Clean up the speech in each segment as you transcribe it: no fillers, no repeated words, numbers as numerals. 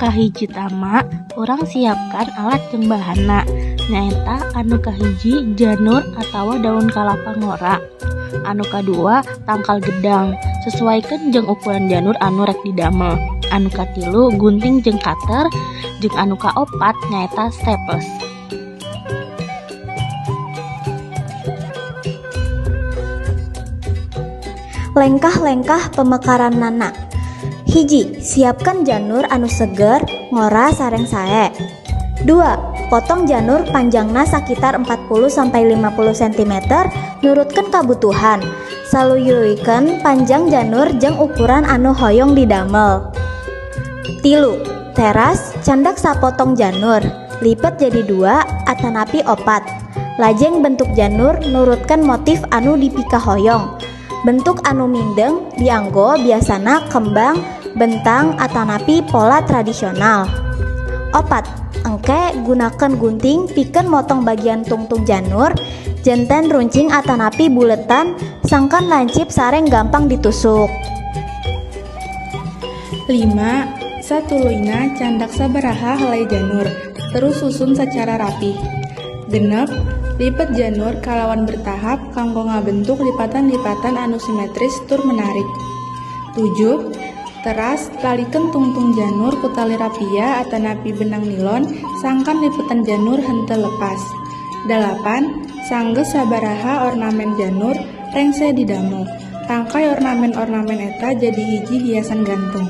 Kahiji tama, urang siapkan alat jeung bahanna, nyaeta anu kahiji janur atawa daun kalapa ngora, anu kadua tangkal gedang, sesuaikeun jeung ukuran janur anu rek didamel, anu katilu gunting jeung cutter, jeung anu kaopat nyaeta staples. Lengkah-lengkah pemekaranana. Hiji, siapkan janur anu seger, ngora sareng sae. 2. Potong janur panjangna sakitar 40 sampai 50 cm, nurutkeun kabutuhan. Saluyuikeun panjang janur jeung ukuran anu hoyong didamel. 3. Teras candak sapotong janur, lipet jadi dua atanapi opat. Lajeng bentuk janur nurutkeun motif anu dipikahoyong. Bentuk anu mindeng dianggo biasana kembang, bentang, atanapi pola tradisional. 4. Engke gunakan gunting pikeun motong bagian tungtung janur, janten runcing atanapi buletan, sangkan lancip sareng gampang ditusuk. 5. Satuluyna candak sabaraha helai janur, terus susun secara rapih. 6. Lipet janur kalawan bertahap kanggo ngabentuk lipatan-lipatan anu simetris tur menarik. 7. Teras talikeun tungtung janur ku tali rapia atanapi benang nilon, sangkan lipetan janur henteu lepas. 8. Sanggeus sabaraha ornamen janur rengse didamel. Rangkai ornamen-ornamen eta jadi hiji hiasan gantung.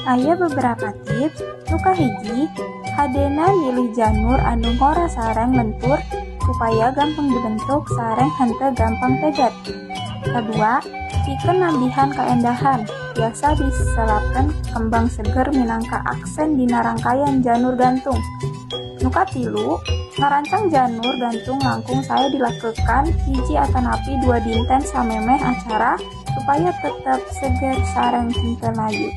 Aya beberapa tips. Nu kahiji, hadena milih janur anu ngora sareng lentur supaya gampang dibentuk sareng henteu gampang pegat. Kedua, pikeun nambihan kaendahan, biasa diselapkeun kembang seger minangka aksen dina rangkaian janur gantung. Nu katilu, ngarancang janur gantung langkung sae dilakukan hiji atanapi dua dinten samemeh acara supaya tetep seger sareng henteu layu.